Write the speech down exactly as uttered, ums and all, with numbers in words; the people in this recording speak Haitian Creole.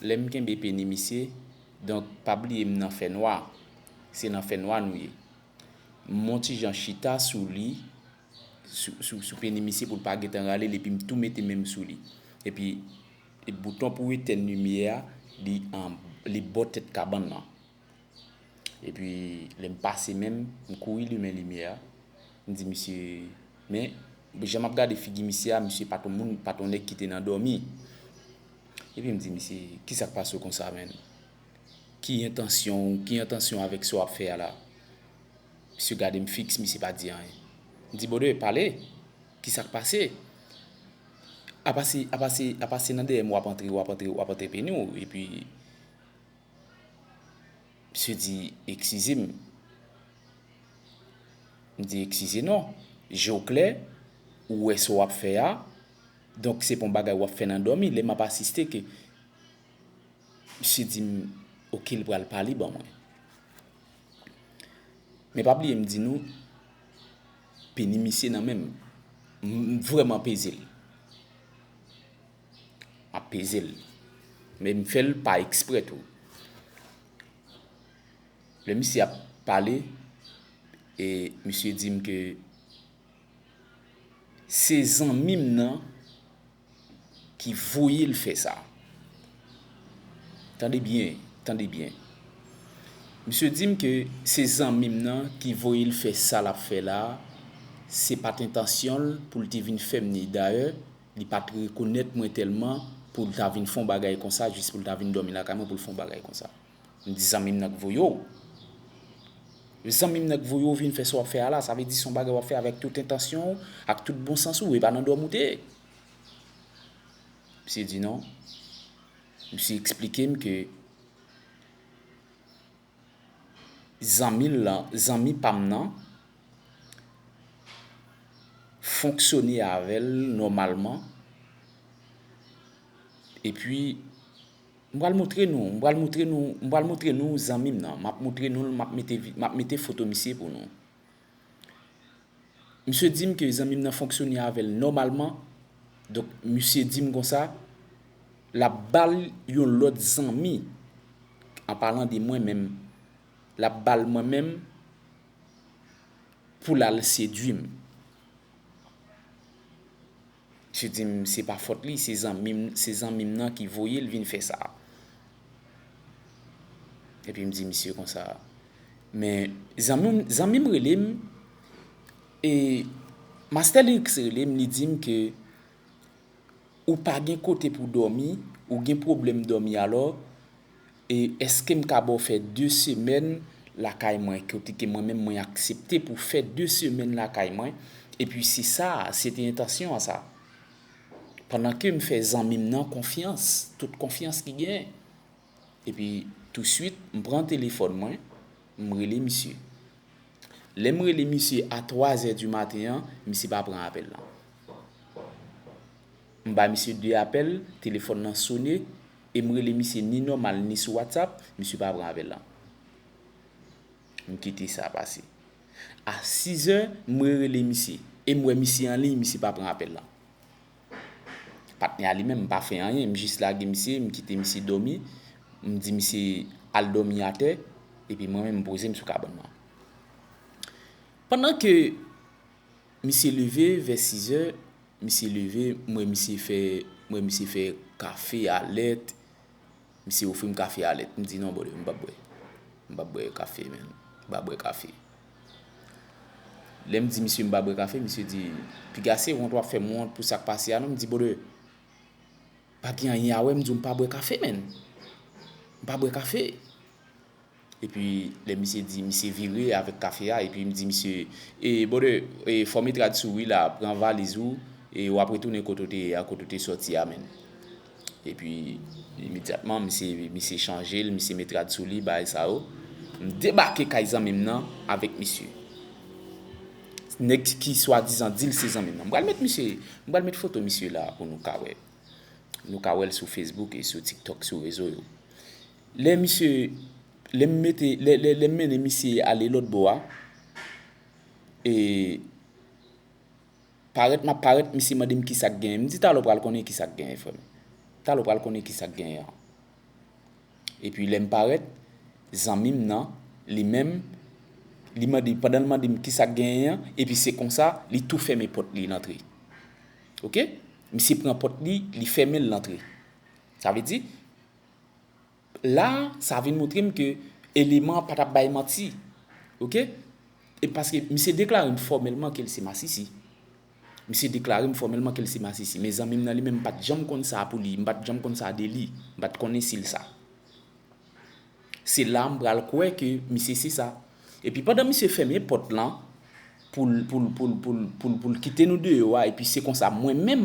Lè m kenbe peni misye, donk, pa bliye m nan fènwa. Se nan fènwa nou ye. M yon ti jan chita sou li, sou, sou, sou peni misye pou l pa gentan rale l, epi m tou mete men m sou li. Epi, e bouton pou etèn limyè a, li an, li bò tèt kabann nan. Epi, lè m pase men m, m kouri limen limyè a. M di misye, men, jan m ap gade figi misye a, misye pa t yon moun, pa t yon nèg ki te nan dòmi. Epi m di misye, kisa k pase w konsa, menn? Ki entansyon w, ki entansyon w avèk sa w ap fè a la? Misye gade m fiks, misye pa di anyen. M di, brother, pale, kisa k pase? Apa se, apa se, apa se nan dèyè m w ap antre, w ap antre, w ap antre peni w, epi misye di, eskize m. M di, eskize non. Je w klè, ou wè sa w ap fè a. Donk, se pa yon bagay w ap fè nan dòmi. Lè m ap asiste ke misye di m, oke, l pral pale ban mwen. Men pa bliye m di nou, peni misye nan men m. M, m vrèman peze l. M ap peze l. Men m fè l pa eksprè tou. Lè misye ap pale, e misye di m ke se zanmi m nan ki voye l fè sa. Tande byen, tande byen. Misye di m ke se zanmi m nan ki voye l fè sa l ap fè la a, se pa t entansyon l pou l te vin fè m ni. Dayè, li pa t rekonèt mwen tèlman pou l ta vin fè yon bagay konsa, jis pou l ta vin dòmi lakay mwen pou l fè yon bagay konsa. M di zanmi m nan k voye w. Zanmi m nan k voye w vin fè sa w ap fè a la, sa vle di se yon bagay w ap fè avèk tout entansyon w, ak tout bon sans ou, e pa nan dòm ou te ye. Misye di non. Misye eksplike m ke zanmi l lan, zanmi pa m nan, fonksyone avè l nòmalman. Epi, m pral montre nou, m pral montre nou, m pral montre nou zanmi m nan. M ap montre nou l, m ap mete vi-, m ap mete foto misye pou nou. Misye di m ke zanmi m nan fonksyone avè l nòmalman. Donk, misye di m konsa, l ap ba l yon lòt zanmi, an palan de mwen menm, l ap ba l mwen menm pou l al sedui m. Misye di m se pa fòt li, se zanmi m, se zanmi m nan ki voye l vin fè sa. Epi m di misye konsa, men zanmi m, zanmi m rele m, e Master Lyrics rele m, li di m ke ou pa gen kote pou dòmi, ou gen pwoblèm dòmi alò, e èske m ka ba w fè de semèn lakay mwen, kote ke mwen menm mwen aksepte pou fè de semèn lakay mwen, epi se sa, se te entansyon an sa. Pandan ke m fè zanmi m nan konfyans, tout konfyans ki genyen. Epi, touswit, m pran telefòn mwen, m rele misye. Lè m rele misye a twa zè di maten an, misye pa pran apèl lan. M ba misye de apèl, telefòn nan sone, e m rele misye ni nòmal ni sou WhatsApp, misye pa pran apèl lan. M kite sa pase. A sizè, m rerele misye. E m wè misye an liy, misye pa pran apèl lan. Patnè a li menm, m pa fè anyen, m jis lage misye, m kite misye dòmi, m di misye al dòmi atè, epi mwen menm, m poze m sou kabann nan. Pandan ke misye leve vè sizè, misye leve, m wè misye fè, m wè misye fè kafe a lèt, misye ofri m kafe a lèt. M di, non, brother, m p ap bwè. M p ap bwè kafe, menn. M pa bwè kafe. Lè m di misye m pa bwè kafe, misye di, piga se wont w ap fè m wont pou sa k pase a, non. M di, brother, pa gen anyen a wè, m di w m pa bwè kafe, menn. M pa bwè kafe. Epi, lè misye di, misye vire avèk kafe a, epi m di misye, e, brother, e, fò w met rad sou ou wi la, pran valiz ou, e w ap retounen kote w te ye a, kote w te sòti a, menn. Epi, imedyatman, misye, misye chanje l, misye met rad sou li, bagay sa yo. M debake kay zanmi m nan avèk misye. Nèg ki swadizan di l se zanmi m nan. M pral met misye, m pral met foto misye la pou nou ka wè. Nou ka wè l sou Facebook e sou TikTok, sou rezo yo. Lè misye, lè m mete, lè, lè, lè m mennen misye ale lòt bò a, e parèt m ap parèt, misye mande m kisa k genyen. M di, talè w pral konnen kisa k genyen, frè m. Talè w pral konnen kisa k genyen an. Epi lè m parèt, zanmi m nan, li menm, li mande, pandan l mande m kisa k genyen an, epi se konsa, li tou fèmen pòt li, l antre. Oke? Misye pran pòt li, li fèmen l, l antre. Sa vle di, la, sa vin montre m ke eleman an pa t ap bay manti. Oke? E paske misye deklare m fòmèlman ke l se masisi. Misye deklare m fòmèlman ke l se masisi. Men zanmi m nan li menm, m pa t janm konn sa pou li. M pa t janm konn sa de li. M pa t konnen si l sa. Se la m pral kwè ke misye se sa. Epi pandan misye fèmen pòt lan pou l, pou l, pou l, pou l, pou l, pou l kite nou deyò a, epi se konsa mwen menm,